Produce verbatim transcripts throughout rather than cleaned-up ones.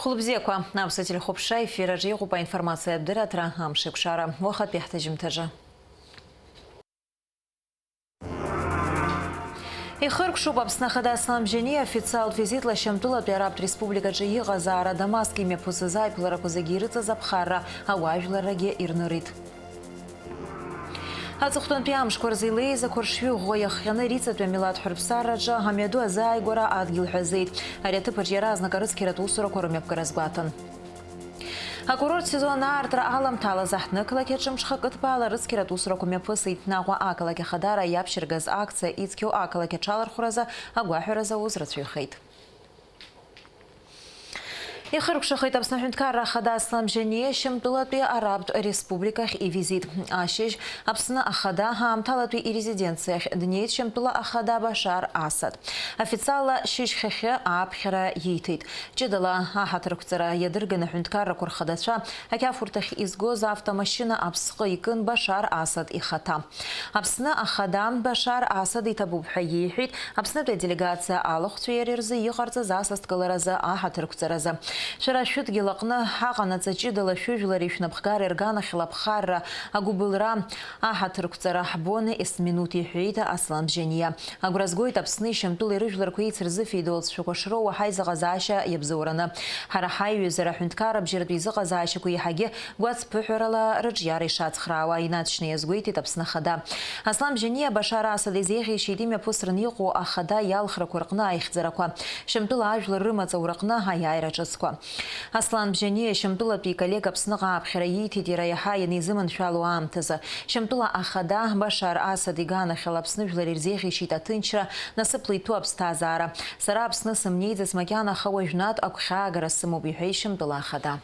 Хәылбзиақәа, аԥсуа телехәаԥшра ефир аҿы иҟоуп аинформациатә дырраҭара Амшеикәшара, уахатәи ҳҭыжьымҭаҿы. Ихыркәшоуп Аԥсны Ахада Аслан Бжьаниа официалтә визитла Шьамтәылатәи Арабтә Республикаҿы иҟазаара, Дамаск имҩаԥысыз ажәларақәа зегьы ирыҵаз аԥхарра, ауаажәларрагьы ирнырит. Аҵыхәтәантәи амшқәа рзы илеиз ақәыршҩы ӷәӷәа иахҟьаны Риҵатәи амилаҭ ҳәырԥсараҿы амҩаду азааигәара адгьыл ҳәазеит. Ари аҭыԥаҿ иаразнак арыцқьаратә усурақәа рымҩаԥгара азгәаҭан. Акурорт сезон аартра аламҭалаз аҳҭнықалақь аҿы мҽхакы ҭбаала арыцқьаратә усурақәа мҩаԥысит. Аҟәа ақалақь ахадара иаԥшьыргаз акциа ицқьоу ақалақь аҽалархәразы агәаҳәара зауз рацәаҩхеит. Ихыркәшахеит Аԥсны Аҳәынҭқарра Ахада Аслан Бжьаниа Шьамтәылатәи Арабтә Республикахь ивизит. Ашьыжь Аԥсны Ахада аамҭалатәи ирезиденциахь днеит Шьамтәыла Ахада Башар Асад. Официалла шьыжьхьахьы ааԥхьара ииҭеит. Ҷыдала аҳаҭырқәҵара иадырган аҳәынҭқаррақәа рхадацәа ақьафурҭахь изгоз автомашьына аԥсҟы икын Башар Асад ихаҭа. Аԥсны Ахада Башар Асад иҭабуп ҳәа иеиҳәеит Аԥснытәи аделегациа алахәцәеи иареи рзы иҟарҵаз асасдкыларазы аҳаҭырқәҵаразы. Шәара шәыдгьыл аҟны ҳаҟанаҵ, ҷыдала шәыжәлари шәнапхгареи рганахьала аԥхарра, агәыбылра, аҳаҭырқәҵара ҳбон есминуҭ, иҳәеит Аслан Бжьаниа. Агәра згоит Аԥсни Шьамтәылеи рыжәларқәа еицырзыфеидоу алҵшәақәа шроуа ҳаизыҟазаашьа иабзоураны. Ҳара ҳаиҩызара аҳәынҭқарра бжьаратәи изыҟазаашьақәа еиҳагьы гәацԥыҳәарала рыҿиара ишацхраауа инаҵшьны иазгәеиҭеит Аԥсны Ахада. Аслан Бжьаниа Башар Асад изеиӷьеишьеит имҩаԥысран иҟоу ахада иалхрақәа рҟны аихьӡарақәа, Шьамтәыла ажәлар рымаҵ аурыҟны аиааира ҿыцқәа. Аслан Бжьаниа Шьамтәылатәи иколлег Аԥсныҟа ааԥхьара ииҭеит иара иаҳа ианизыманшәало аамҭазы. Шьамтәыла ахада Башар Асад иганахьала Аԥсны жәлар ирзеиӷьеишьеит аҭынчра, насыԥла иҭәу аԥсҭазаара. Сара Аԥсны сымнеиӡац макьана, аха уажәнатә агәхьаагара сымоуп, иҳәеит Шьамтәыла ахада.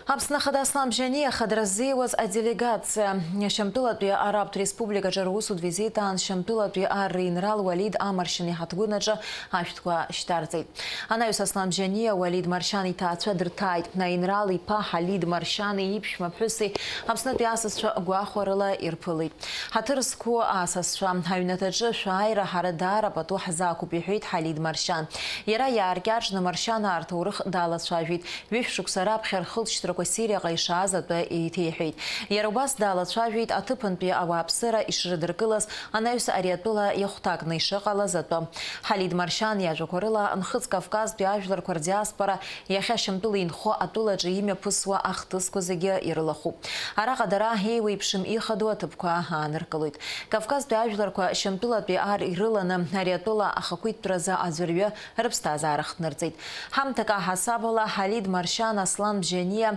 Аԥсны Ахада Аслан Бжьаниа ахадара ззиуаз аделегациа. Шьамтәылатәи Арабтә Республикаҿы русутә визит аан Шьамтәылатәи ар ринрал Уалид Амаршьан иҳаҭгәын аҿы ашәҭқәа шьҭарҵеит. Анаҩс Аслан Бжьаниа Уалид Маршьан иҭаацәа дырҭааит. Аинрал иԥа Ҳалид Маршьани иԥшәма ԥҳәыси Аԥснытәи асасцәа гәахәарыла ирԥылеит. Ҳаҭыр зқәу асасцәа, аҩнаҭаҿы шәааира ҳара даара пату ҳзақәуп, иҳәеит Ҳалид Маршьан. Иара иааркьаҿны Маршьан арҭ аурых далацәажәеит. Ҩышә шықәса раԥхьа рхылҵшьҭрақәа Сириаҟа ишааз атәы еиҭеиҳәеит. Иара убас далацәажәеит аҭыԥантәи ауааԥсыра ишрыдыркылаз, анаҩс ари атәыла иахәҭакны ишыҟалаз атәы. Ҳалид Маршьан иажәақәа рыла, Нхыҵ Кавказтәи ажәларқәа рдиаспора иахьа Шьамтәыла инхо атәылаҿы имҩаԥысуа ахҭысқәа зегьы ирылахәуп. Араҟа дара еиуеиԥшым ихадоу аҭыԥқәа ааныркылоит. Кавказтәи ажәларқәа Шьамтәылатәи ар ирыланы ари атәыла ахақәиҭтәразы аӡәырҩы рыԥсҭазаара хҭнырҵеит. Ҳамҭак аҳасабала Ҳалид Маршьан Аслан Бжьаниа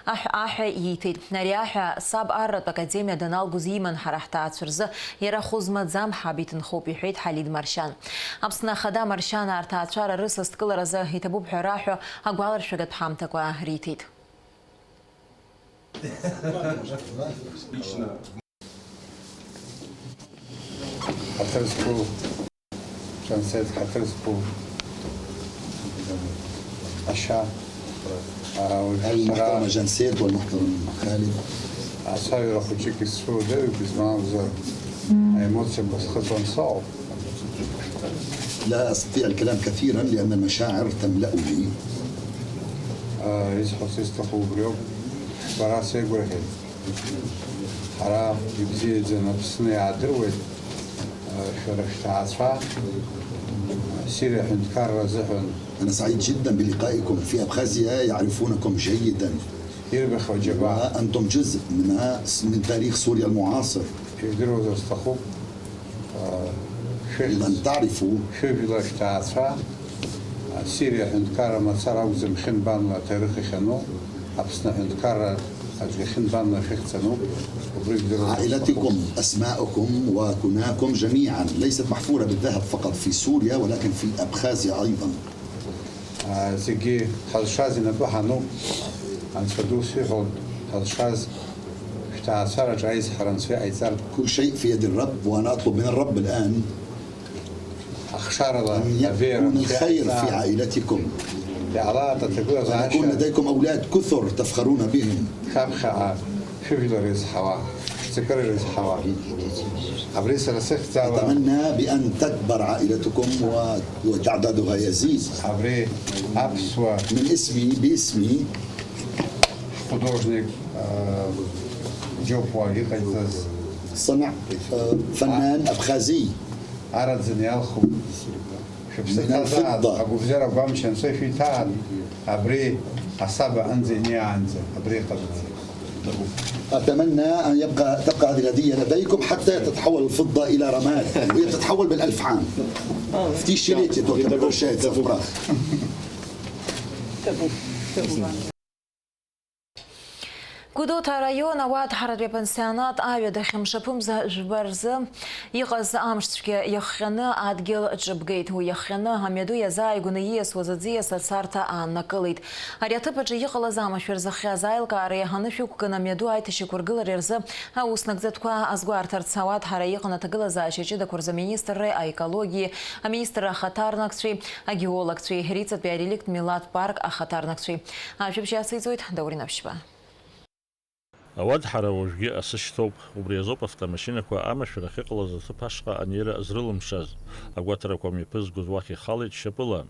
аҳә-, аҳәа ииҭеит. Ари аҳәа саб арратә академиа даналгоз иман ҳара ҳҭаацәа рзы иара хәы змаӡам ҳаб иҭынхоуп, иҳәеит Ҳалид Маршьан. Аԥсны Ахада Маршьан арҭаацәара рысасдкыларазы иҭабуп ҳәа раҳәо агәаларшәагатә ҳамҭақәа риҭеит. Ҳаҭыр зқәу, Џьансеҭ, ҳаҭыр зқәу, ашьа, аа, уажә المحترمة сара Џьансеҭ والمحترم خالد. Ацәажәара хәыҷык исцәуадаҩуп, избан акәзар, аемоциақәа схыҵуан соуп. لا أستطيع الكلام كثيرا لأن المشاعر تملأني. Исҳәарц исҭаху убриоуп, бара сеигәырӷьеит. Ҳара ибзиаӡаны Аԥсны иаадыруеит, шәара шәҭаацәа Сириа аҳәынҭқарра азыҳәан. أنا سعيد جدا بلقائكم في أبخازيا، يعرفونكم جيدا. Ирбахьоу џьабаа. وأنتم جزء من، من تاريخ سوريا المعاصر. Ижәдыруазар сҭахуп. Шәыхьӡ, إذا تعرفوا. Шәыжәла шәҭаацәа, Сириа аҳәынҭқарра мацара акәӡам, хьынбанла аҭоурых иахьану, Аԥсны аҳәынҭқарра аҿгьы хьынбанла шәыхьӡ ануп, убри жәдыруа. عائلتكم، أسماءكم وكناكم جميعا ليست محفورة بالذهب فقط في سوريا ولكن في أبخازيا أيضا. Зегьы ҳазшаз инапы ҳануп, Анцәа ду сиҳәоит, ҳазшаз шәҭаацәараҿы аизҳара Анцәа иҟаиҵар. كل شيء في يد الرب، وأنا أطلب من الرب الآن Ахшарала أن авеира يكون الخير في عائلتكم. Иҟалааит аҭагылазаашьа. أن يكون لديكم أولاد كثر تفخرون بهم. Шәаԥхьаҟа шәыжәлар ирызҳауа. Абри сара сыхьӡала. أتمنى بأن تكبر عائلتكم و-، وتعدادها يزيد. Абри аԥсуа من اسمي، باسمي. Художник, э, Џьопуа иҟаиҵаз. صنع، э، فنان أبخازي. Араӡын иалху. من الفضة. Шәыԥсы ҭазааит, агәыбзиара агәамч анцәа ишәиҭааит, абри асаба анӡа инеиаанӡа, абри иҟаҵаӡа. أتمنى أن يبقى، تبقى هذه الهدية لديكم حتى تتحول الفضة إلى رماد، وهي بتتحول بالألف عام. في شيليتي توكل بروشيت في براخ. Гәдоуҭа араион ауадҳаратәи апансионат аҩадахь мшаԥымза жәба рзы иҟаз амшцәгьа иахҟьаны адгьыл ҿыбгеит. Уи иахҟьаны амҩаду иазааигәаны ииасуаз аӡиас ацарҭа ааннакылеит. Ари аҭыԥ аҿы иҟалаз амашәыр зыхҟьаз аилкаара иаҳаны шәықәган амҩаду аиҭашьақәыргылареи рзы аус нагӡатәқәа азгәарҭарц ауадҳара иҟан аҭагылазаашьа ҷыдақәа рзы аминистрреи аекологиеи аминистрра ахаҭарнакцәеи агеологцәеи, Риҵатәи ареликт милаҭ парк ахаҭарнакцәеи. Ажәабжь ациҵоит Даур Инаԥшьба. Ауадҳара уажәгьы асы шьҭоуп, убри азоуп автомашьынақәа амашәыр ахьыҟалаз аҭыԥ ашҟа анеира зрылымшаз, агәаҭарақәа мҩаԥызгоз уахь ихалеит шьапыла.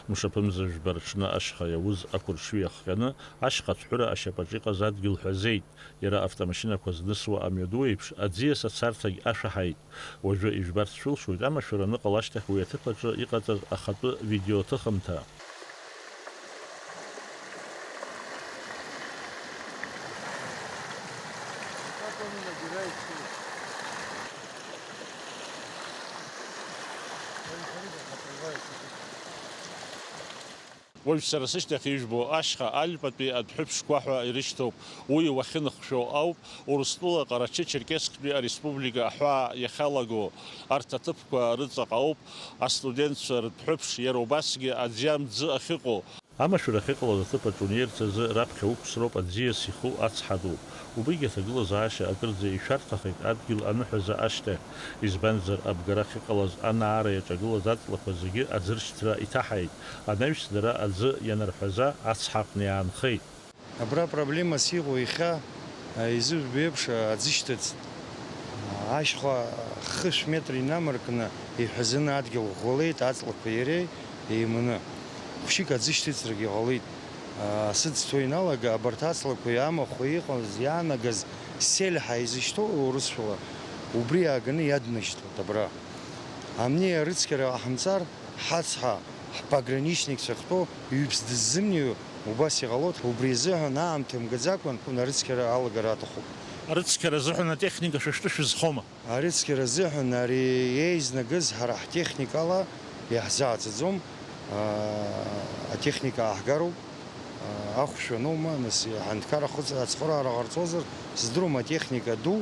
Мшаԥымза жәба рҽны ашьха иауз ақәыршҩы иахҟьаны, ашьха ацәҳәыра ашьапаҿ иҟаз адгьыл ҳәазеит, иара автомашьынақәа знысуа амҩаду еиԥш, аӡиас ацарҭагь ашәаҳаит. Уажәы ижәбарц шәылшоит амашәыр аныҟала ашьҭахь уи аҭыԥ аҿы иҟаҵаз ахатәы видеоҭыхымҭа. Уажә сара сышьҭахь ижәбо ашьха Альпатәи адәҳәыԥшқәа ҳәа ирышьҭоуп. Уи уахьынхшәо ауп Урыстәыла Ҟарачы-Черкессктәи ареспублика аҳәаа иахьалаго. Арҭ аҭыԥқәа рыҵаҟа ауп астудентцәа рдәҳәыԥш, иара убасгьы аӡиа мӡы ахьыҟоу. Амашәыр ахьыҟалаз аҭыԥ аҿы унеирц азы раԥхьа уқәсроуп аӡиас иху ацҳа ду. Убригьы аҭагылазаашьа акырӡа ишәарҭахеит адгьыл аныҳәаза ашьҭахь, избанзар, абгара ахьыҟалаз анаара иаҿагылаз аҵлақәа зегьы аӡыршьҭра иҭаҳаит, анаҩс дара аӡы ианарҳәаза ацҳа аҟны иаанхеит. Абра проблемас иҟоу иахьа, а, изыжәбо еиԥш, а, аӡы шьҭыҵт. А, ашьха хышә метр инамаркны иҳәазаны адгьыл ӷәӷәалеит аҵлақәа иареи еиманы. Хәшьык аӡы шьҭыҵрагьы ҟалеит. А, асы ӡҭо иналага, абарҭ аҵлақәа иамаху иҟаз, иаанагаз сель ҳәа изышьҭоу урысшәала, убри иааганы иаднашьҭуеит абра. Амни арыцқьара ҟаҳамҵар, ҳацҳа, ҳпограничникцәа ахьтәоу ҩбз дыззымнеиуа убас иҟалоит, убри азыҳәан аамҭа мгаӡакәан арыцқьара алагара аҭахуп. Арыцқьара азыҳәан атехника шәа шәтәы шәызхома? Арыцқьара азыҳәан ари еизнагыз ҳара ҳтехникала иаҳзааӡаӡом, аа, атехника ааҳгароуп, аа, ахәшә аноума, нас аҳәынҭқар ахыҵ-, ацхыраара ҟарҵозар, сыздыруам, атехника ду,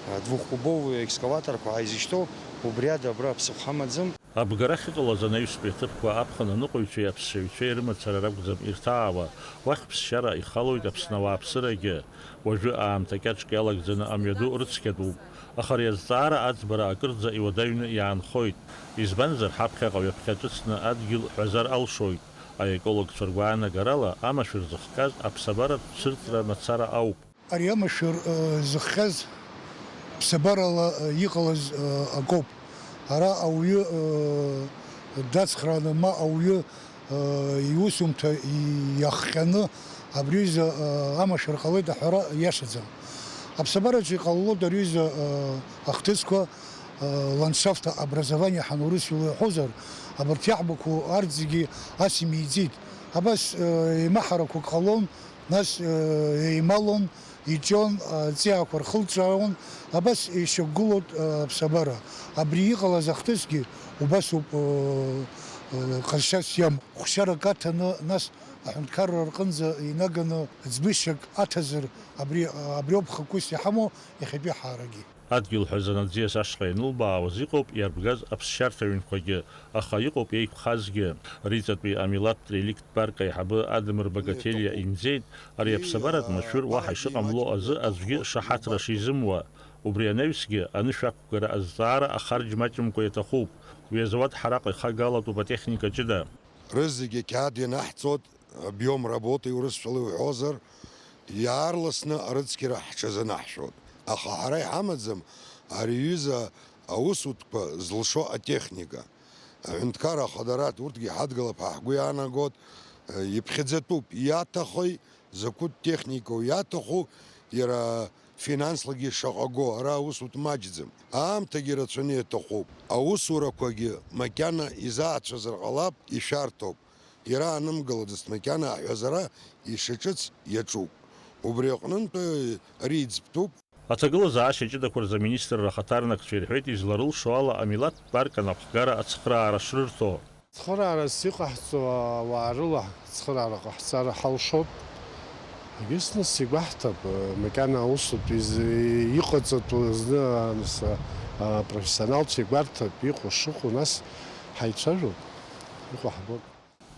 аа, двухкубовый экскаваторқәа ҳаизышьҭоу, убри ада абра ԥсыхәа ҳамаӡам. Абгара ахьыҟалаз анаҩстәи аҭыԥқәа аԥхын аныҟәаҩцәеи аԥсшьаҩцәеи рымацара ракәӡам ирҭаауа, уахь ԥсшьара ихалоит Аԥсны ауааԥсырагьы. Уажәы аамҭа кьаҿк иалагӡаны амҩаду рыцқьатәуп, аха ари азҵаара аӡбара акырӡа иуадаҩны иаанхоит. Избанзар, ҳаԥхьаҟа ҩаԥхьа ҿыцны адгьыл ҳәазар алшоит. Аекологцәа ргәаанагарала, амашәыр зыхҟьаз аԥсабаратә цәырҵра мацара ауп. Ари амашәыр, э, зыхҟьаз ԥсабарала, э, иҟалаз, э, акоуп. Ара ауаҩы, э, дацхрааны, ма ауаҩы, э, иусумҭа иахҟьаны абри аҩыза, э, амашәыр ҟалеит аҳәара иашаӡам. Аԥсабараҿы иҟалалоит ари аҩыза, э, ахҭысқәа, э, ландшафтообразование ҳәа урысшәала иҳәозар, абарҭ иаҳбақәоу арҭ зегьы ас имиӡеит. Абас, э, еимаҳарақәак ҟалон, нас, э, еималон, иҿион, аҵиаақәа рхылҿиаауан, абас ишьақәгылоуп, э, аԥсабара. Абри иҟалаз ахҭысгьы убасоуп, э, э, ҟазшьас иамоу. Хәшьарак аҭаны, нас аҳәынҭқарра рҟынӡа инаганы ӡбышьак аҭазар, абри, абриоуп хықәкыс иҳамоу иахьатәи ҳаарагьы. Адгьыл ҳәазаны аӡиас ашҟа ианылбаауаз иҟоуп иарбгаз аԥсшьарҭа ҩынқәагьы, аха иҟоуп еиқәхазгьы. Риҵатәи амилаҭтә реликттә парк аиҳабы Адамыр Багателиа имӡеит, ари аԥсабаратә машәыр уаҳа ишыҟамло азы аӡәгьы шаҳаҭра шизымуа. Убри анаҩсгьы, анышә ақәгара азҵаара ахарџь маҷымкәа иаҭахуп. Уи азы ауадаҳәараҟа ихагалатәуп атехника ҷыда. Рызегьы ақьаад ианаҳҵоит, объём работы урысшәала иуҳәозар, иаарласны арыцқьара ҳҽазынаҳшәоит. Аха ҳара иҳамаӡам ари аҩыза аусутәқәа зылшо атехника. Аҳәынҭқарра ахадараҭ урҭгьы иҳадгылап ҳәа ҳгәы иаанагоит, иԥхьаӡатәуп, иаҭахеи, закәытә техникоу иаҭаху, иара финанслагьы шаҟа го, ара аусутә маҷӡам. Аамҭагьы рацәаны иаҭахуп. Аусурақәагьы макьана изаацәазар ҟалап, ишәарҭоуп. Иара анымгылаӡацт макьана аҳәазара ишаҿыц иаҿуп. Убри аҟнынтә ари иӡбтәуп. Аҭагылазаашьа ҷыдақәа рзы аминистрра ахаҭарнакцәа ирҳәеит, изларылшо ала амилаҭтә парк анапхгара ацхыраара шрырҭо. Цхыраарас иҟаҳҵо ауаа рыла цхыраара ҟаҳҵар ҳалшоит. Егьыс нас игәаҳҭап, макьана аусутә из-, иҟаҵатәу зны, нас, а, профессионалцәа игәарҭап, иҟоу шыҟоу, нас ҳаицәажәоит, иҟоу ҳбоит.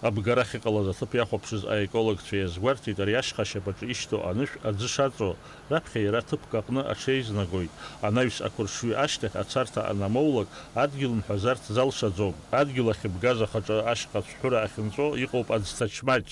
Абгара ахьыҟалаз аҭыԥ иахәаԥшыз аекологцәа иазгәарҭеит, ари ашьха ашьапаҿы ишьҭоу анышә аӡы шаҵоу, раԥхьа иара ҭыԥк аҟны аҽеизнагоит. Анаҩс ақәыршҩы ашьҭахь ацарҭа анамоулак, адгьыл мҳәазарц залшаӡом. Адгьыл ахьыбгаз ахаҿы ашьха ацәҳәыра ахьынҵәо иҟоуп аӡҭачмаҷ.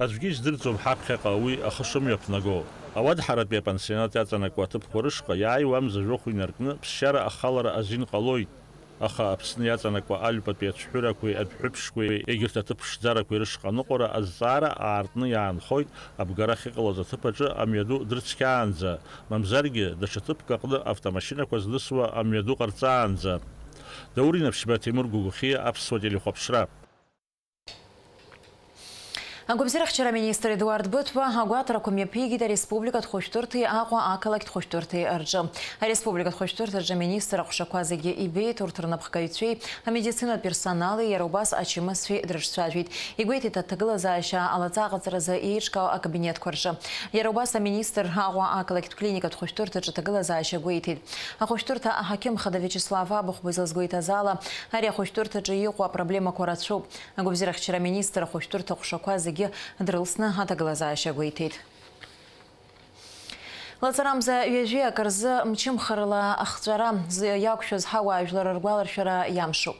Аӡәгьы издырӡом ҳаԥхьаҟа уи ахы шымҩаԥнаго. Ауадҳаратәи апансионат иаҵанакуа аҭыԥқәа рышҟа иааиуа амза жәохә инаркны ԥсшьара ахалара азин ҟалоит. Аха Аԥсны иаҵанакуа аҩбатәи ацәҳәырақәеи адәҳәыԥшқәеи егьырҭ аҭыԥ ԥшӡарақәеи рышҟа аныҟәара азҵаара аартны иаанхоит абгара ахьыҟалаз аҭыԥ аҿы амҩаду дрыцқьаанӡа, мамзаргьы даҽа ҭыԥк аҟны автомашьынақәа злысуа амҩаду ҟарҵаанӡа. Даур Инаԥшьба, Ҭемыр Гәыгәхиа, Аԥсуа телехәаԥшра. Агәабзиарахьчара аминистр Едуард Быҭәба агәаҭарақәа мҩаԥигеит ареспубликатә хәышәтәырҭеи Аҟәа ақалақьтә хәышәтәырҭеи рҿы. Ареспубликатә хәышәтәырҭаҿы аминистр аҟәшақәа зегьы ибеит, урҭ рнапхгаҩцәеи амедицинатә персонали, иара убас ачымазцәеи дрыҿцәажәеит. Игәеиҭеит аҭагылазаашьа алаҵа аҟаҵаразы еиҿкаау акабинетқәа рҿы. Иара убас аминистр Аҟәа ақалақьтә клиникатә хәышәтәырҭаҿы аҭагылазаашьа гәеиҭеит. Ахәышәтәырҭа аҳақьым хада Виачеслав Абыхәба излазгәеиҭаз ала, ари ахәышәтәырҭаҿы иҟоу апроблемақәа рацәоуп. Агәабзиарахьчара аминистр ахәышәтәырҭа аҟәшақәа зегьы дрылсны аҭагылазаашьа гәеиҭеит. Лаҵарамза ҩажәи акы рзы мчымхарла ахҵәара зы иақәшәаз ҳауаажәлар ргәаларшәара иамшуп.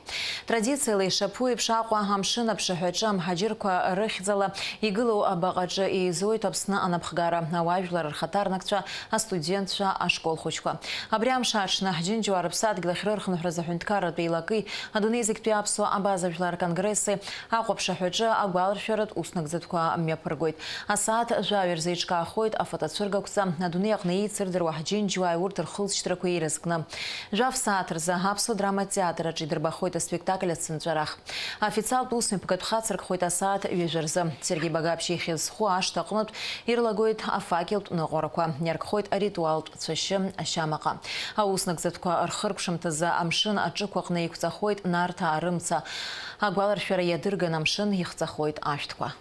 Традициала ишаԥу еиԥш Аҟәа амшын аԥшаҳәаҿы амҳаџьырқәа рыхьӡала игылоу абаҟаҿы еизоит Аԥсны анапхгара, ауаажәлар рхаҭарнакцәа, астудентцәа, ашкол хәыҷқәа. Абри амш аҽны ҳџьынџьуаа рыԥсадгьыл ахьрырхынҳәраз аҳәынҭқарратә еилаки адунеи зегьтәи аԥсуа абаза жәлар конгресси Аҟәа аԥшаҳәаҿы агәаларшәаратә уснагӡатәқәа мҩаԥыргоит. Асааҭ жәаҩа рзы еиҿкаахоит афотоцәыргақәҵа, адунеи аҟны еицырдыруа ҳџьынџьуааи урҭ рхылҵшьҭрақәеи ирызкны. Жәаф сааҭ рзы Аԥсуа драматә театр аҿы идырбахоит аспектакль Ацынҵәарах. Официалтә усмҩаԥгатә хацыркхоит асааҭ ҩажәа рзы. Сергеи Багаԥшь ихьӡ зху ашҭа аҟнытә ирлагоит афакелтә ныҟәарақәа, иаркхоит аритуалтә цәашьы ашьамаҟа. Ауснагӡатәқәа рхыркәшамҭазы амшын аҿықә аҟны еиқәҵахоит Нарҭаа рымца. Агәаларшәара иадырган амшын ихҵахоит ашәҭқәа.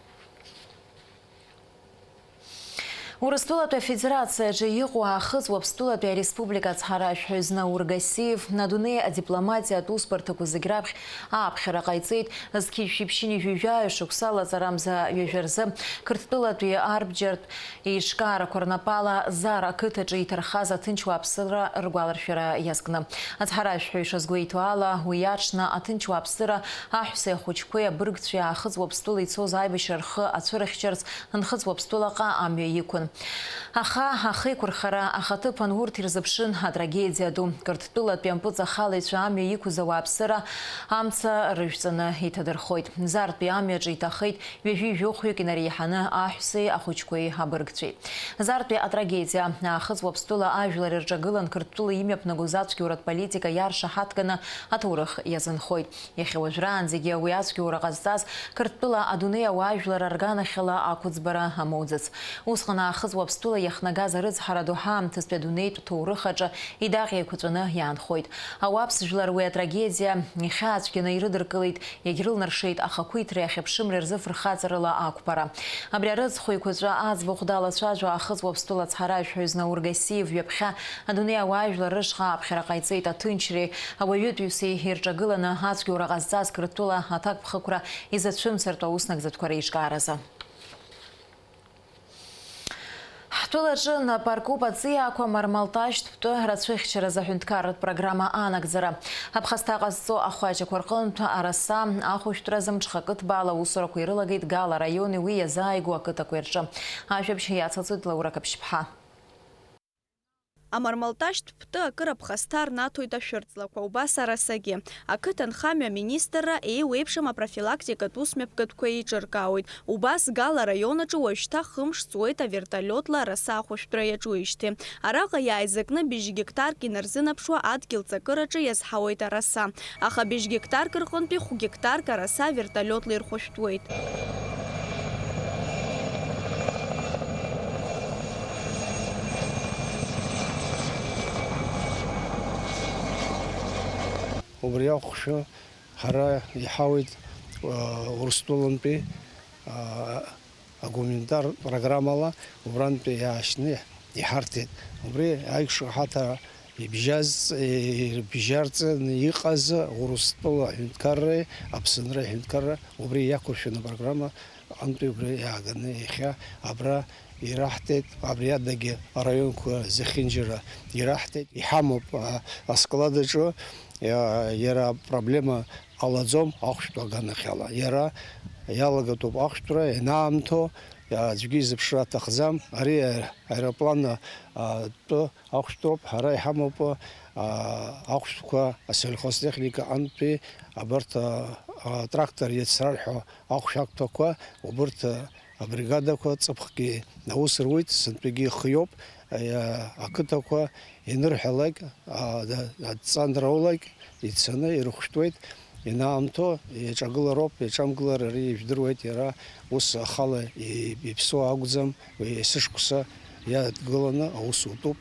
Урыстәылатәи Афедерациаҿы иҟоу Аахыҵ Уаԥстәылатәи Ареспублика ацҳаражәҳәаҩ Знаур Гассиев, адунеи адипломатиатә усбарҭақәа зегь раԥхь ааԥхьара ҟаиҵеит, зқьи жәшәи ԥшьынҩажәи жәаҩа шықәса лаҵарамза ҩажәа рзы Қырҭтәылатәи арбџьартә еиҿкаарақәа рнапала Зар ақыҭаҿы иҭархаз аҭынч уааԥсыра ргәаларшәара иазкны. Ацҳаражәҳәаҩ ишазгәеиҭо ала, уи аҽны аҭынч уааԥсыра аҳәсеи ахәыҷқәеи абыргцәеи Аахыҵ Уаԥстәыла ицоз аибашьра рхы ацәырыхьчарц Нхыҵ Уаԥстәылаҟа амҩа иқәын. Аха ахеиқәырхара ахаҭыԥан урҭ ирзыԥшын атрагедиа ду. Қырҭтәылатәи ампыҵахалаҩцәа амҩа иқәыз ауааԥсыра амца рыжәҵаны иҭадырхоит. Зартәи амҩаҿы иҭахеит ҩажәи жәохәҩык инареиҳаны аҳәсеи ахәыҷқәеи абыргцәеи. Зартәи атрагедиа, Аахыҵ Уаԥстәыла ажәлар ирҿагылан Қырҭтәыла имҩаԥнагоз ацәгьоуратә политика иаршаҳаҭганы аҭоурых иазынхоит. Иахьа уажәраанӡагьы уи ацәгьоура ҟазҵаз Қырҭтәыла адунеи ауаажәлар арганахьала ақәыӡбара амоуӡац. Усҟан Аахыҵ Уаԥстәыла иахнагаз арыцҳара ду ҳаамҭазтәи адунеитә ҭоурых аҿы идаҟьа еиқәаҵәаны иаанхоит. Ауаԥс жәлар уи атрагедиа ихьаацәгьаны ирыдыркылеит, иагьрылнаршеит ахақәиҭреи ахьыԥшымреи рзы фырхаҵарала ақәԥара. Абри арыцхә еиқәаҵәа аӡбахә далацәажәо Аахыҵ Уаԥстәыла ацҳаражәҳәаҩ Знаур Гассиев ҩаԥхьа адунеи ауаажәлар рышҟа ааԥхьара ҟаиҵеит аҭынчреи ауаҩытәыҩсеи ирҿагыланы ацәгьоура ҟазҵаз Қырҭтәыла аҭакԥхықәра изацәымцартә ауснагӡатәқәа реиҿкааразы. Ҳтәылаҿы напы аркуп аҵиаақәа мармалташьтә тәы рацәыхьчаразы аҳәынҭқарратә программа анагӡара. Аԥхасҭа ҟазҵо ахәаҷақәа рҟынтә араса ахәышәтәразы мҽхакы ҭбаала аусурақәа ирылагеит Гала араиони уи иазааигәоу ақыҭақәеи рҿы. Ажәабжь иацылҵоит Лаура Қаԥшьԥҳа. Амармалташьтә ԥты акыр аԥхасҭа рнаҭоит ашәырҵлақәа, убас арасагьы. Ақыҭанхамҩа аминистрра еиуеиԥшым апрофилактикатә усмҩаԥгатәқәа еиҿыркаауеит. Убас Гал араион аҿы уажәшьҭа хымш ҵуеит авертолиотла араса ахәышәтәра иаҿуижьҭеи. Араҟа иааизакны быжь гектарк инарзынаԥшуа адгьыл ҵакыраҿы иазҳауеит араса. Аха быжь гектарк рҟынтәи хә гектарк араса авертолиотла ирхәышәтәуеит. Убри ахәшәы ҳара иҳауеит, а, Урыстәылантәи, а, агуманитар программала убрантәи иаашьны иҳарҭеит. Убри аиқәшаҳаҭра ибжьаз-, ибжьарҵаны иҟаз Урыстәыла аҳәынҭқарреи Аԥсынра аҳәынҭқарра убри иақәыршәаны апрограмма аҟынтәи убри иааганы иахьа абра ираҳҭеит, абри адагьы араионқәа зехьынџьара ираҳҭеит. Иҳамоуп, а, асклад аҿы, иа-, иара апроблема ҟалаӡом ахәшәтә аганахьала. Иара иалагатәуп ахәшәтәра, ианаамҭоу, аӡәгьы изыԥшра аҭахӡам. Ари аероплан, а, тәы ахәшәтәроуп, ҳара иҳамоуп, а, ахәшәтәқәа, асельхозтехника антәи абарҭ, а, а, трактор иацрарҳәо ахәшә актәқәа, убырҭ, а, абригадақәа ҵыԥхгьы аус руеит, сынтәагьы ихиоуп, а, ақыҭақәа инырҳәалак, а, да-, адҵа анраулак, ицаны ирыхәшәтәуеит, ианаамҭоу иаҿагылароуп, иаҿамгылар ари ижәдыруеит, иара ус ахала и-, иԥсуа акәӡам, уи есышықәса иадгыланы аус утәуп,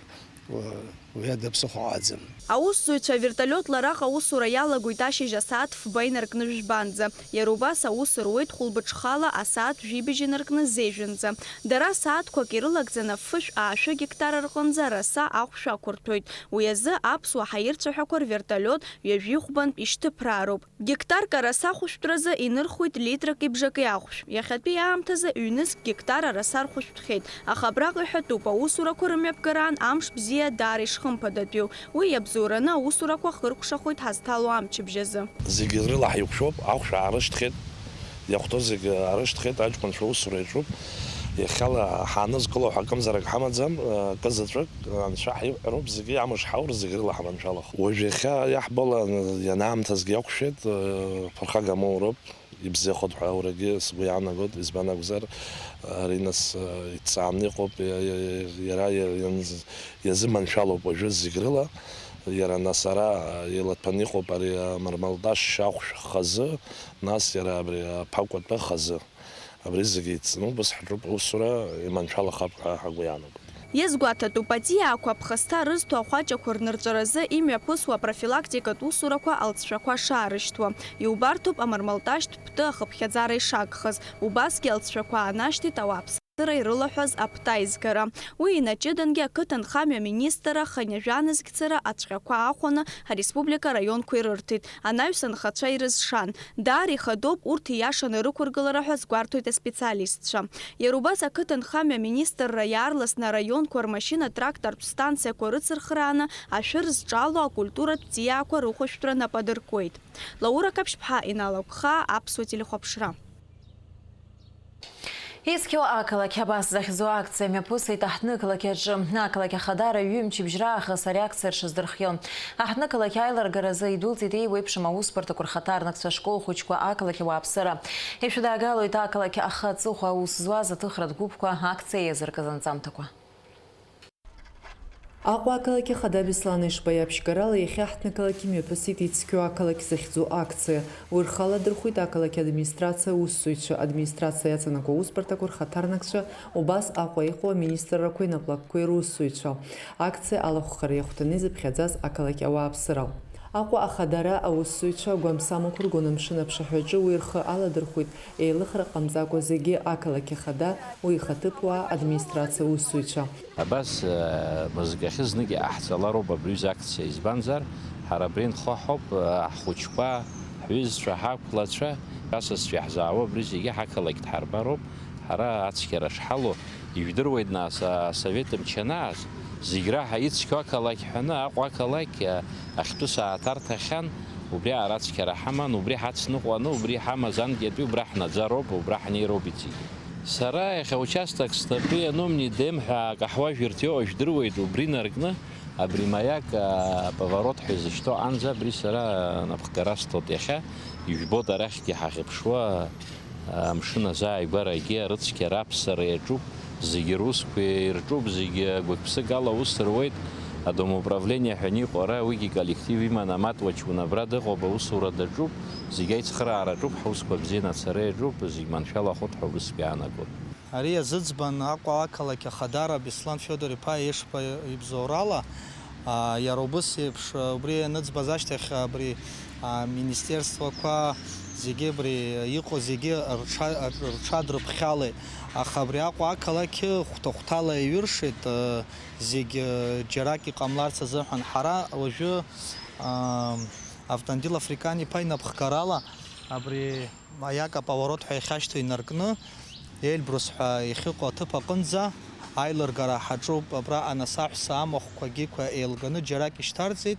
уи ада ԥсыхәа ҟаӡам. Аусзуҩцәа авертолиотла араҟа аусура иалагоит ашьыжь асааҭ фба инаркны жәбанӡа. Иара убас аус руеит хәылбыҽхала асааҭ жәибжь инаркны зежәынӡа. Дара сааҭқәак ирылагӡаны фышә-аашәы гектар рҟынӡа араса ахәшә ақәырҭәоит. Уи азы аԥсуа ҳаирцәаҳәақәа рвертолиот ҩажәихәбантә ишьҭыԥраароуп. Гектарк араса хәышәтәразы инырхуеит литрак ибжаки ахәшә. Иахьатәи аамҭазы ҩнызқь гектар араса рхәышәтәхьеит, аха абраҟа иҳәатәуп, аусурақәа рымҩаԥгараан амш бзиа даара ишхымԥадатәиу. Уи иабзоураны аусурақәа хыркәшахоит ҳазҭало амчыбжь азы. Зегьы рыла ҳаиқәшәоуп, ахәшә аарышьҭхьеит, иахәҭоу зегьы аарышьҭхьеит, аҷкәынцәа аусура иаҿуп. Иахьала ҳаанызкыло ҳәа акымзарак ҳамаӡам, акы заҵәык Анцәа ҳиҳәароуп, зегьы амш ҳаур, зегь рыла ҳманшәалахоит. Уажә иахьа иаҳбала ианаамҭазгьы иақәшәеит, ԥырхага моуроуп, ибзиахоит ҳәа аурагьы сгәы иаанагоит, избан акәзар, ари нас иҭҵааны иҟоуп, иа-, иа-, иара иа-, ианз-, иазыманшәалоуп уажәы зегь рыла, иара нас ара илаҭәаны иҟоуп ари амармалташь ахәшә хазы, нас иара абри аԥакәатәы хазы. Абри зегьы еицны убас ҳаҿуп, аусура иманшәалахап ҳәа ҳгәы иаанагоит. Иазгәаҭатәуп, аҵиаақәа аԥхасҭа рызҭо ахәаҷақәа рнырҵәаразы имҩаԥысуа апрофилактикатә усурақәа алҵшәақәа шаарышьҭуа. Иубарҭоуп амармалташьтә ԥты ахыԥхьаӡара ишагхаз, убасгьы алҵшәақәа аанашьҭит ауааԥсыра ирылаҳәаз аԥҭа аизгара. Уи инаҷыдангьы ақыҭанхамҩа аминистрра хынҩажәа нызқьцара ацәҟьақәа аахәаны ареспублика араионқәа ирырҭеит. Анаҩс анхацәа ирызшан. Даара ихадоуп урҭ ииашаны рықәыргылара ҳәа азгәарҭоит аспециалистцәа. Иара убас ақыҭанхамҩа аминистрра иаарласны араионқәа рмашьына-трактортә станциақәа рыцырхрааны ашәыр зҿало акультуратә ҵиаақәа рыхәышәтәра нап адыркуеит. Лаура Қаԥшьԥҳа, Инал Агәхаа, Аԥсуа телехәаԥшра. Ицқьоу ақалақь абас захьӡу акциа мҩаԥысит аҳҭнықалақь аҿы. Ақалақь ахадара ҩымчыбжь раахыс ари акциа рҽаздырхион. Аҳҭнықалақь аилыргаразы идәылҵит еиуеиԥшым аусбарҭақәа рхаҭарнакцәа, ашкол хәыҷқәа, ақалақь ауааԥсыра. Ишәыдаагалоит ақалақь ахы аҵыхәа аус зуаз аҭыхратә гәыԥқәа акциа иазыркыз анҵамҭақәа. Аҟәа ақалақь ахада Беслан Ешба иаԥшьгарала иахьа ҳҭнықалақь имҩаԥысит ицқьоу ақалақь захьӡу акциа. Уи рхы аладырхәит ақалақь администрациа аусзуҩцәа, администрациа иаҵанакуа аусбарҭақәа рхаҭарнакцәа, убас Аҟәа иҟоу аминистррақәеи наплакқәеи русзуҩцәа. Акциа алахәхара иахәҭаны изыԥхьаӡаз ақалақь ауааԥсыра. Аҟәа ахадара аусзуҩцәа агәамсамақәа ргәанамшын аԥшаҳәаҿы уи рхы аладырхәит, еилыхра ҟамҵакәа зегьы ақалақь ахада, уи ихаҭыԥуаа, администрациа аусзуҩцәа. Абас, э, мызкахьы знык иҟаҳҵалароуп абри аҩыза акциа, избанзар, ҳара абри нхо ҳауп, э, ҳхәыҷқәа, ҳҩызцәа, ҳақәлацәа, асасцәа иаҳзаауа абри зегьы ҳақалақь дҳарбароуп, ҳара ацқьара шҳалоу, ижәдыруеит нас, асовет мчы анааз, зегь раҳа ицқьоу ақалақь ҳәаны, Аҟәа ақалақь, э, ахьтәы сааҭарҭахьан, убри аара ацқьара ҳаман, убри ҳацныҟәаны, убри иҳамаз анкьатәи убра ҳнаӡароуп, убра ҳнеироуп иҵегьы. Сара иахьа участок снапы иану Мнидем ҳәа акаҳуажәырҭ иоуа жәдыруеит, убри наркны абри Маяк, а, поворот ҳәа изышьҭоу аҟынӡа абри сара напхгара сҭоит иахьа. Ижәбоит арахьгьы ҳахьыԥшуа, а, амшын азааигәарагьы арыцқьара аԥссара иаҿуп, зегьы русқәа ирҿуп, зегьы гәык-ԥсык ала аус руеит. Адомоуправление ҳәа иҟоу ара уигьы коллектив иман, амаҭ уачун абра дыҟоуп, аусура даҿуп, зегь аицхыраара аҿуп, ҳусқәа бзианы ацара иаҿуп, зегь маншәалахоит ҳәа убысгьы аанагоит. Ари азыӡбан Аҟәа ақалақь ахадара Беслан Федор-иԥа Ешба ибзоурала, а, иара убыс еиԥш, а, убри ианыӡбаз ашьҭахь абри, а, министерствақәа зегьы абри иҟоу зегьы рҽа-, рҽадрыԥхьалеит. Аха абри Аҟәа ақалақь хәҭа-хәҭала иҩыршеит, а, зегь, а, џьарак иҟамларц азыҳәан. Ҳара уажәы, а, Автандил Африкан-иԥа инапхгарала абри Маяк аповорот ҳәа иахьашьҭоу инаркны, Эльбрус ҳәа иахьыҟоу аҭыԥ аҟынӡа аилыргара ҳаҿуп. Абраҟа нас аҳәса амахәқәа, агьиқәа еилганы џьарак ишьҭарҵеит,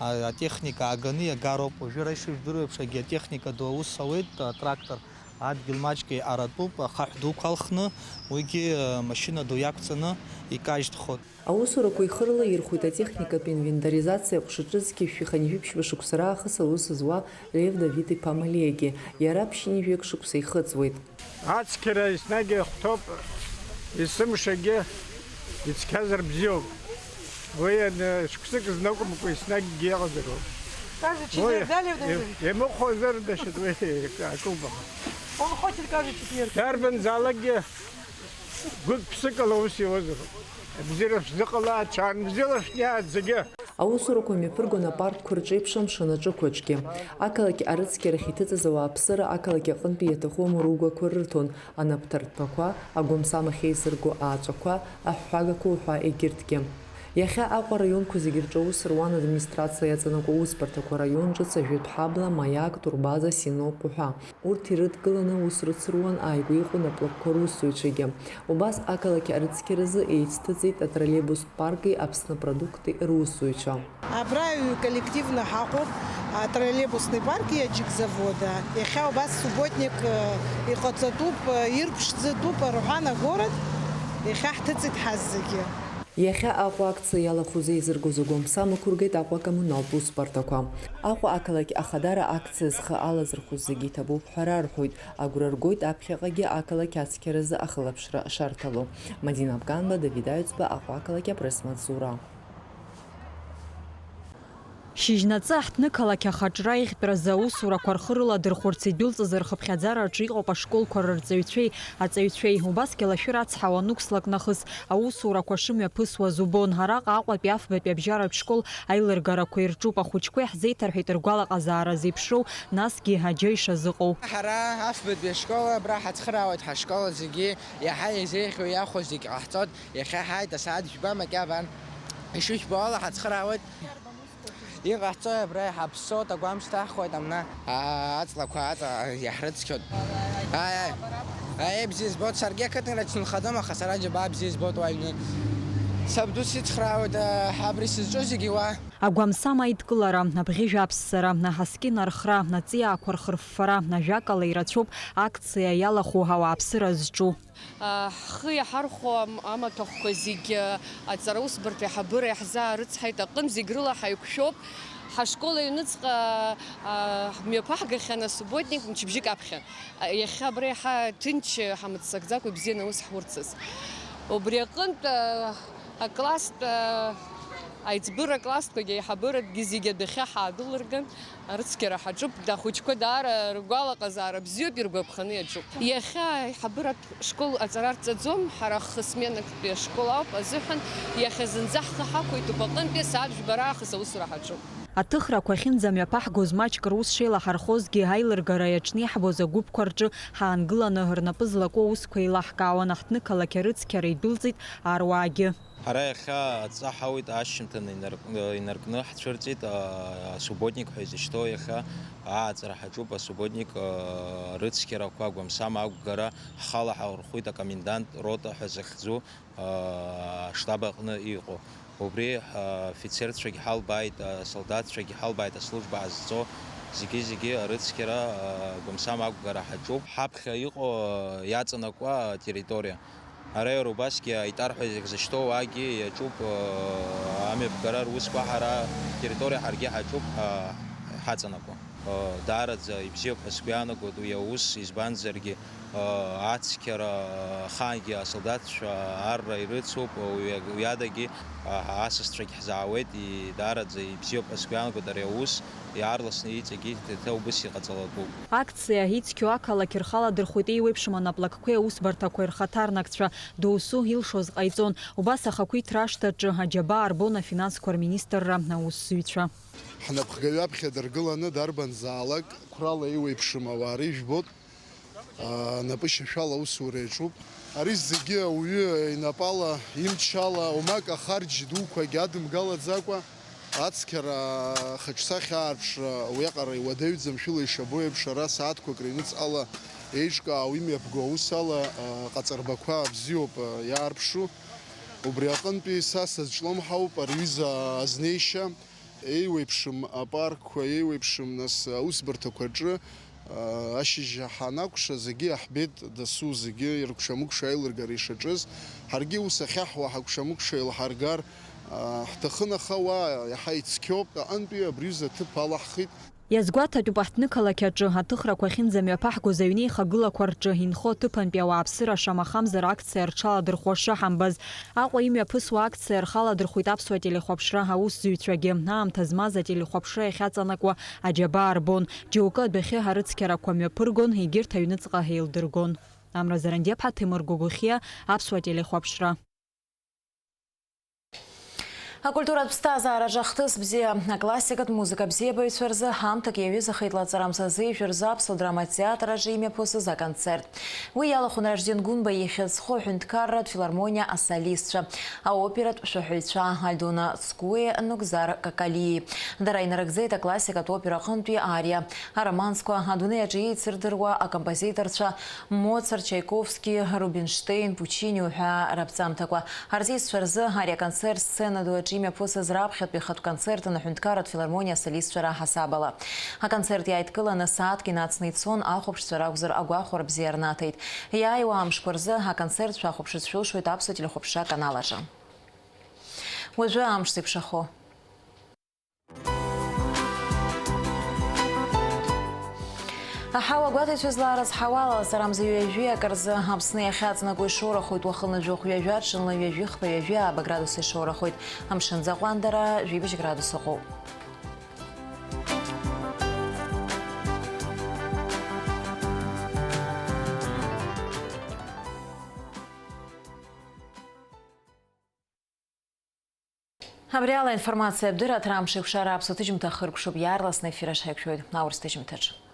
а-, атехника ааганы иагароуп. Уажәы ара ишыжәдыруа еиԥш, агеотехника ду аус ауеит, атрактор адгьыл маҷк еиҟаратәуп, ахаҳә дуқәа алхны, уигьы, а, машьына ду иақәҵаны икажьтәхоит. Аусурақәа ихы рылаирхәеит атехникатә инвентаризациа ҟәша ҿыцгьы. Шәи хынҩажәи ԥшьба шықәса раахыс аус зуа Лев Давид-иԥа Малиагьы, иара ԥшьынҩажәеик шықәса ихыҵуеит. Ацқьара еснагь ихәҭоуп, есымшагьы ицқьазар бзиоуп. Уи ан-, шықәсык знакәымкәа еснагьгьы иҟазароуп. Каждый четверг, да, Лев Давидович? Имыхәозар дашьат уи акылбаха. Он хочет каждый четверг. Дарбанзаалакгьы гәык-ԥсыкала аус иуазароуп. Абзиара шәзыҟала, ҽаанбзиала шәниааит зегьы! Аусурақәа мҩаԥыргон апаркқәа рҿеиԥш амшын аҿықәаҿгьы. Ақалақь арыцқьарахь иҭыҵыз ауааԥсыра ақалақь аҟынтәи иаҭаху амыругәақәа рырҭон, анапҭарҭәақәа, агәамсам ахьеизырго ааҵәақәа, аҳәҳәагақәа уҳәа егьырҭгьы. Иахьа Аҟәа араионқәа зегьы рҿы аус руан администрациа иаҵанакуа аусбарҭақәа, араион ҿыц ажәытә ҳабла, Маиак, Турбаза, Синоп уҳәа. Урҭ ирыдкыланы аус рыцыруан ааигәа иҟоу наплакқәа русзуҩцәагьы. Убас ақалақь арыцқьаразы еицҭыҵит атроллейбустә парки Аԥсны продукти русзуҩцәа. Абра ҩ-коллективны ҳаҟоуп, атроллейбусный парки аџьыкзавода. Иахьа убас субботник, э, иҟаҵатәуп, э, ирԥшӡатәуп, рҳәан, агород. Иахьа ҳҭыҵит ҳаззегьы. Иахьа Аҟәа акциа иалахәыз еизыргоз агәамсам ықәыргеит Аҟәа акоммуналтә усбарҭақәа. Аҟәа ақалақь ахадара акциа зхы алазырхәыз зегьы иҭабуп ҳәа рарҳәоит, агәра ргоит аԥхьаҟагьы ақалақь ацқьаразы ахылаԥшра шарҭало. Мадина Абганба, Давид Аҩӡба, Аҟәа ақалақь апресс-маҵзура. Шьыжьнаҵы аҳҭнықалақь ахаҿра ихьтәразы аусурақәа рхы рыладырхәырц идәылҵыз рхыԥхьаӡараҿы иҟоуп ашколқәа рырҵаҩцәеи аҵаҩцәеи. Убасгьы Лашәыр ацҳа уанықәслак нахыс аусурақәа шымҩаԥысуаз убон. Араҟа Аҟәатәи афбатәи абжьаратә школ аилыргарақәа ирҿуп. Ахәыҷқәа иаҳзеиҭарҳәеит ргәалаҟазаара зеиԥшроу, насгьы аџьа ишазыҟоу. Ҳара афбатәи ашкол абра ҳацхыраауеит, ҳашкол зегьы иаҳа еизеиӷьу иахәо зегь ҟаҳҵоит. Иахьа ҳааит асааҭ жәба макьана абан. Ишыжәбо ала ҳацхыраауеит. Иҟаҳҵои абра, иҳаԥссоит, агәамч ҭаҳхуеит, амна, аа, аҵлақәа аҵа иаҳрыцқьоит. Аи, аи, аи, бзиа збоит, саргьы ақыҭанрахь сынхаӡом, аха сара џьабаа бзиа збоит уа аҩны. Сабду сицхраауеит, аа, абри сызҿу зегьы уа. Агәамсам аидкылара, абӷьыжә аԥссара, аҳаскьын архра, аҵиаақәа рхырффара, ажәакала, ирацәоуп акциа иалахәу ауааԥсыра зҿу. Ҳхы иаҳархәо ам-, амаҭәахәқәа зегьы аҵараусбарҭа аиҳабыра иаҳзаарыцҳаит, аҟынтә зегь рыла ҳаиқәшәоуп. Ҳашкол аҩныҵҟа, а, мҩаԥаҳгахьан асубботник мчыбжьык аԥхьа. А, иахьа абра иаҳа ҭынч ҳамыццакӡакәа ибзианы аус ҳурцаз. Убри аҟынтә, а, акласстә, а, аиҵбыра акласстәқәагьы аиҳабырагьы зегьы адәахьы ҳаадәылырган. Арыцқьара ҳаҿуп, ахәыҷқәа даара ргәалаҟазаара бзиоуп, иргәаԥханы иаҿуп. Иахьа аиҳабыратә школ аҵара рҵаӡом, ҳара хысменактәи ашкол ауп азыҳәан, иахьа зынӡа ҳхы ҳақәиҭуп, аҟынтәи асааҭ жәба раахыс аусура ҳаҿуп. Аҭыхрақәа ахьынӡамҩаԥаҳгоз маҷк рус шеилаҳархозгьы, аилыргара иаҿны иаҳбоз агәыԥқәа рҿы ҳаангыланы, рнапы злаку аусқәа еилаҳкаауан аҳҭнықалақь арыцқьара идәылҵит аруаагьы. Ҳара иахьа адҵа ҳауит, ашьжьымҭан инарк-, инаркны ҳцәырҵит, а, асубботник ҳәа изышьҭоу иахьа ааҵра ҳаҿуп, асубботник, а, рыцқьарақәа, агәамсам ақәгара ҳхала ҳаурхәит, акомендант рота ҳәа захьӡу, а, аштаб аҟны иҟоу. Убри, а, афицерцәагь ҳалбааит, асолдаҭцәагь ҳалбааит, аслужба ҟазҵо. Зегьы-зегьы арыцқьара, а, гәамсам ақәгара ҳаҿуп. Ҳаԥхьа иҟоу, а, иаҵанакуа атерриториа. Ара иара убасгьы аитар ҳәа зегь зышьҭоу уаагьы иаҿуп, а, амҩаԥгара русқәа ҳара атерриториа ҳаргьы ҳаҿуп, а, ҳаҵанакуа. А, даараӡа ибзиоуп ҳәа сгәы иаанагоит уи аус, избанзаргьы, а, ацқьара ахаангьы асолдаҭцәа арра ирыцуп, уи, уи адагьы, а, асасцәагь ҳзаауеит, и-, даараӡа ибзиоуп ҳәа сгәы иаанагоит ари аус, иаарласны иҵегьы иҭ-, иҭ-, убыс иҟаҵалатәуп. Акциа ицқьоу ақалақь рхаладырхәит еиуеиԥшым анаплакқәеи аусбарҭақәеи рхаҭарнакцәа, доусу илшоз ҟаиҵон. Убас ахақәиҭра ашҭаҿы аџьабаа рбон афинансқәа рминистрра аусзуҩцәа. Ҳнапхгаҩы аԥхьа дыргыланы дарбанзаалак қәрала еиуеиԥшым ауаа рыжәбоит. Напышьашәала аусура иаҿуп. Ари зегьы ауаҩы инапала, имчала, омак ахарџь дуқәагь адымгалаӡакәа, ацқьара хаҿсахьа аарԥшра уиаҟара иуадаҩӡам, шәыла ишабо еиԥш, ара сааҭқәак рыҩныҵҟала еиҿкаау имҩаԥго аус ала, ҟаҵарбақәа бзиоуп иаарԥшу. Убри аҟынтәи са сазҿлымҳауп арҩыза азнеишьа. Еиуеиԥшым апаркқәа, еиуеиԥшым, нас, аусбарҭақәа рҿы, а, ашьыжь ҳанакәша, зегьы иаҳбеит дасу, зегьы иркәша-мыкәша аилыргара ишаҿыз. Ҳаргьы ус ахьаҳуа ҳакәша-мыкәша еилҳаргар, а, ҳҭахын, аха уа иаҳа ицқьоуп. Аҟынтәи абри аҩыза аҭыԥ алаҳхит. Иазгәаҭатәуп аҳҭнықалақь аҿы аҭыхрақәа ахьынӡамҩаԥаҳгоз аҩнеихагылақәа рҿы инхо аҭыԥантәи ауааԥсыра шамахамзар акциа рҽаладырхәуа шыҳамбаз. Аҟәа имҩаԥысуа акциа рхаладырхәит аԥсуа телехәаԥшра аусзуҩцәагьы. Аамҭа змаз ателехәаԥшра иахьаҵанакуа аџьабаа рбон. Џьоукы адәахьы арыцқьарақәа мҩаԥыргон, егьырҭ аҩныҵҟа еилдыргон. Амра Зарандиаԥҳа, Ҭемыр Гогохиа, аԥсуа телехәаԥшра. Акультуратә ԥсҭазаараҿы ахҭыс бзиа, аклассикатә музыка бзиабаҩцәа рзы ҳамҭак иаҩызахеит лаҵарамза зежәа рзы Аԥсуа драматеатр аҿы имҩаԥысыз аконцерт. Уи иалахәын Ражден Гәынба ихьӡ зху аҳәынҭқарратә филармониа асолистцәа, аоператә шәаҳәаҩцәа Альдона Цкуеи Нугзар Какалии. Дара инарыгӡеит аклассикатә опера аҟынтәи ариа, аромансқәа, адунеи аҿы еицырдыруа акомпозиторцәа Моцарт, Чаиковски, Рубинштеин, Пучини уҳәа раԥҵамҭақәа. Арзизцәа рзы ари аконцерт сцена ду аҿы имҩаԥысыз раԥхьатәи хатә концертын аҳәынҭқарратә филармониа асолистцәа раҳасабала. Аконцерт иааидкыланы сааҭк инацны ицон, ахәаԥшцәа ракәзар агәахәара бзиа рнаҭеит. Иааиуа амшқәа рзы аконцерт шәахәаԥшырц шәылшоит аԥсуа телехәаԥшра аканал аҿы. Уажәы амш зеиԥшахо. Аҳауа гәаҭаҩцәа злаарыцҳауала, лаҵарамза ҩажәи акы рзы Аԥсны иахьаҵнагоу ишоурахоит, уахынла жәохә ҩажәа, ҽынла ҩажәи хԥа, ҩажәи ааба градус ишоурахоит. Амшын аӡы аҟәандара жәибжь градус ыҟоуп. Абри ала аинформациа абдырра, аҭра амш еиқәшара аԥсуа ҭыжьымҭа ахыркәшоуп, иаарласны аефир аҿы ҳаиқәшәоит аурыс ҭыжьымҭаҿы.